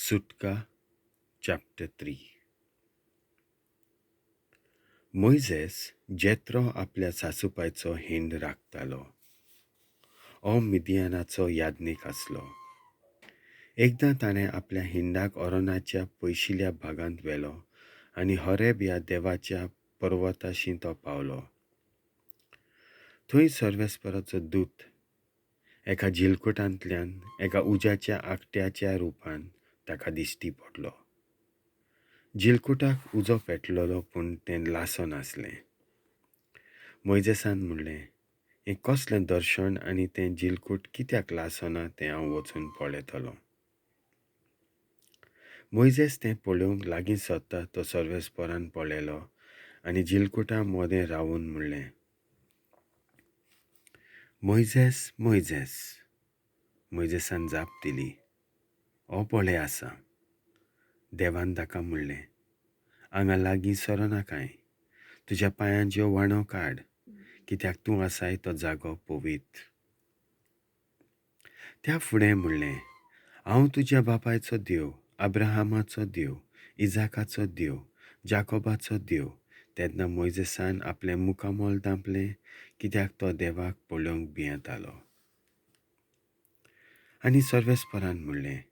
सुटका चॅप्टर 3. मोयजेस जेत्रो आपल्या सासूपायचो हिंड राखतालो. हो मिदियानाचो याज्ञीक आसलो. एकदां ताणें आपल्या हिंडाक ओरोनाच्या पयशिल्या भागांत व्हेलो आनी होरेब ह्या देवाच्या पर्वताशी तो पावलो. थंय सर्वेस्पराचो दूत एका झिलकुटांतल्यान एका उज्याच्या आकट्याच्या रुपान ताका दिश्टी पडलो. झिलकुटाक उजो पेटलेलो पूण तें लासनासलें. मोयजेसान म्हणलें, हें कसलें दर्शन आनी तें झिलकूट कित्याक लासना तें हांव वचून पळयतलो. मोयजेस तें पळोवंक लागीं सरता तो सर्वेस्परान पळयलो आनी झिलकुटा मदें रावून म्हणलें, मोयजेस, मोयजेस. मोयजेसान जाप दिली, हो पळय आसा. देवान ताका म्हणलें, हांगा लागीं सरनाकाय, तुज्या पांयांच्यो वाणो काड, कित्याक तूं आसाय तो जागो पवित्र. त्या फुडें म्हणलें, हांव तुज्या बापायचो देव, अब्राहामाचो देव, इजाकाचो देव, जाकोबाचो देव. तेन्ना मोयजेसान आपलें मुखामोल धांपलें, कित्याक तो देवाक पळोवंक भियेतालो. आनी सर्वेस्परान म्हणलें,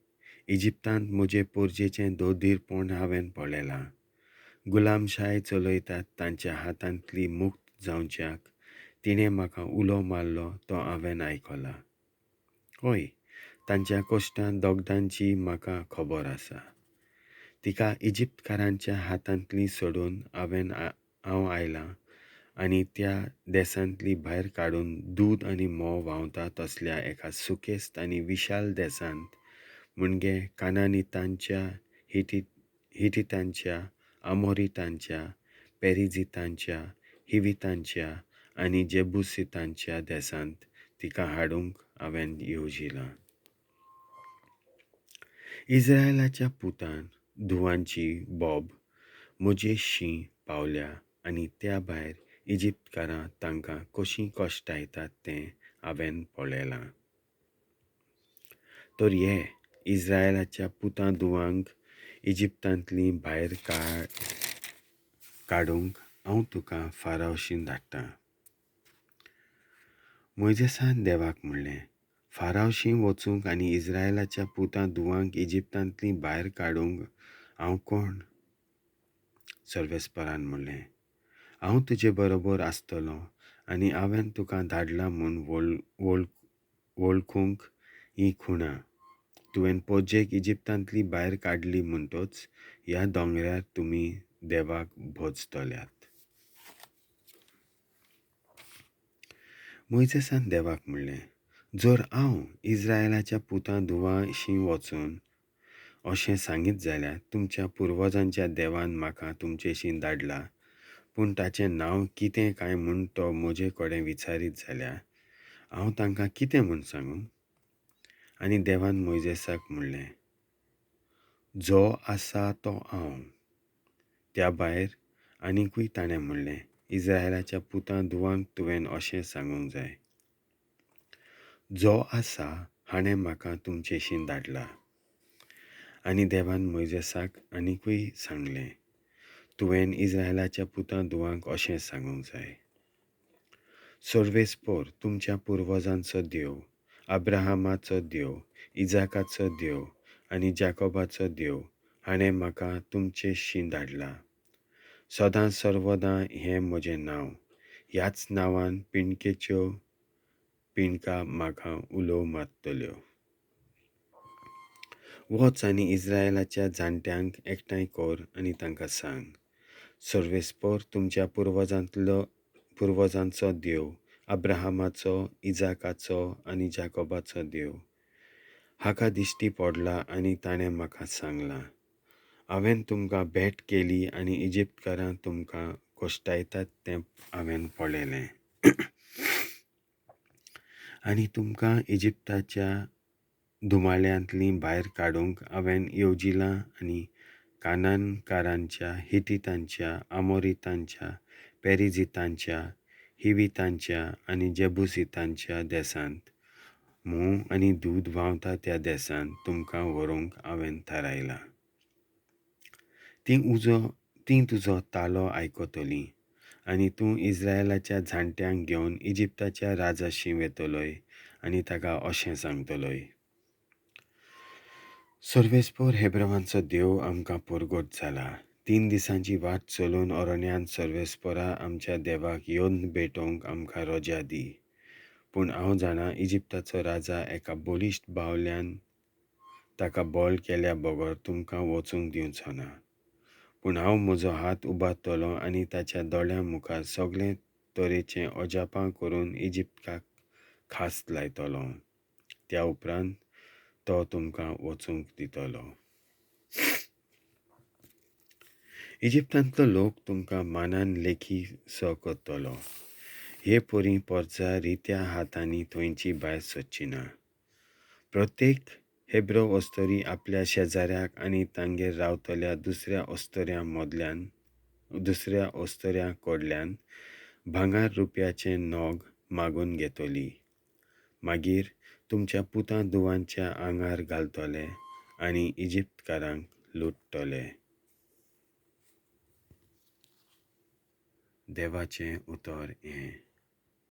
इजिप्तांत म्हजे पोरजेचें दोधीरपण हांवें पळयलां. गुलामशाय चलयतात तांच्या हातांतली मुक्त जावच्याक तिणें म्हाका उलो मारलो तो हांवें आयकला. हय, तांच्या कश्टां दोगदांची म्हाका खबर आसा. तिका इजिप्तकारांच्या हातांतली सोडून हांव आयलां आनी त्या देसांतली भायर काडून दूद आनी म्होंव व्हांवता तसल्या एका सुकेस्त आनी विशाल देसांत, म्हणजे कानानितांच्या, हिटितांच्या, आमोरितांच्या, पेरिजितांच्या, हिवितांच्या आनी जेबुसितांच्या देसांत तिका हाडूंक हांवें येवजिलां. इस्रायलाच्या पुतान धुवांची बोब म्हजेशी पावल्या आनी त्या भायर इजिप्तकारां तांकां कशीं कश्टायतात तें हांवें पळयलां. तर हे इस्रायलाच्या पुतां धुवांक इजिप्तांतली भायर काडूंक हांव तुका फारावशी धाडटां. मोयजेसान देवाक म्हणलें, फारावशी वचूंक आनी इस्रायलाच्या पुतां धुवांक इजिप्तांतली भायर काडूंक हांव कोण? सर्वेस्परान म्हणलें, हांव तुजे बरोबर आसतलो आनी हांवें तुका धाडला म्हूण वळखूंक ही खुणां. तुवें पोजेक इजिप्तांतली भायर काडली म्हणटच ह्या दोंगरार तुमी देवाक भोजतल्यात. मोयजेसान देवाक म्हणलें, जर हांव इस्रायलाच्या पुतां धुवांशी वचून अशें सांगीत जाल्यार तुमच्या पुर्वजांच्या देवान म्हाका तुमचेशी धाडला, पूण ताचें नांव कितें काय म्हूण तो म्हजे कडेन विचारीत जाल्यार हांव तांकां कितें म्हूण सांगूं? आनी देवान मोयजेसाक म्हणलें, जो आसा तो हांव. त्या भायर आनिकूय ताणें म्हणलें, इस्रायलाच्या पुतां धुवांक तुवें अशें सांगूंक जाय, जो आसा हाणें म्हाका तुमचेशी धाडला. आनी देवान मोयजेसाक आनिकूय सांगलें, तुवें इस्रायलाच्या पुतां धुवांक अशें सांगूंक जाय, सर्वेस्पोर तुमच्या पुर्वजांचो देव, अब्राहामाचो देव, इजाकाचो देव आनी जाकोबाचो देव हाणें म्हाका तुमचेशी धाडला. सदां सर्वदां हें म्हजें नांव, ह्याच नांवान पिंडकेच्यो पिंडका म्हाका उलोव मारतल्यो. वच आनी इस्रायलाच्या जाणट्यांक एकठांय कर आनी तांकां सांग, सर्वेस्पोर तुमच्या पुर्वजांचो देव, अब्राहामाचो, इजाकाचो आनी जाकोबाचो देव हाका दिश्टी पडला आनी ताणें म्हाका सांगलां, हांवें तुमकां भेट केली आनी इजिप्तकारां तुमकां कश्टायतात तें हांवें पळयलें. आनी तुमकां इजिप्ताच्या धुमाळ्यांतली भायर काडूंक हांवें येवजिलां आनी कानानकारांच्या, हिटितांच्या, आमोरितांच्या, पेरिजितांच्या, हिवितांच्या आनी जेबुसितांच्या देसांत, म्होंव आनी दूद व्हांवता त्या देशांत तुमकां व्हरूंक हांवें थारायलां. तीं तुजो तालो आयकतलीं आनी तूं इस्रायलाच्या जाणट्यांक घेवन इजिप्ताच्या राजाशी वेतलोय आनी ताका अशें सांगतलोय, सर्वेस्पोर हेब्रवांचो देव आमकां परगट जाला. 3 दिसांची वाट चलून अरण्यांत सर्वेस्पोरा आमच्या देवाक येवन भेटोवंक आमकां रजा दी. पूण हांव जाणा इजिप्ताचो राजा एका बळिश्ट बावल्यान ताका बळ केल्या बगर तुमकां वचूंक दिवचो ना. पूण हांव म्हजो हात उबारतलो आनी ताच्या दोळ्यां मुखार सगळे तरेचे अजापां करून इजिप्ताक खास लायतलो. त्या उपरांत तो तुमकां वचूंक दितलो. इजिप्तांतलो लोक तुमकां मानान लेखी सो करतलो. हे परी परजा रित्या हातांनी थंयची भायर सरची ना. प्रत्येक हेब्रो अस्तोरी आपल्या शेजाऱ्याक आनी तांगेर रावतल्या दुसऱ्या अस्तोऱ्या कडल्यान भांगर रुपयाचे नग मागून घेतली. मागीर तुमच्या पुतां धुवांच्या आंगार घालतले आनी इजिप्तकारांक लुट्टले. देवाचें उतर हें.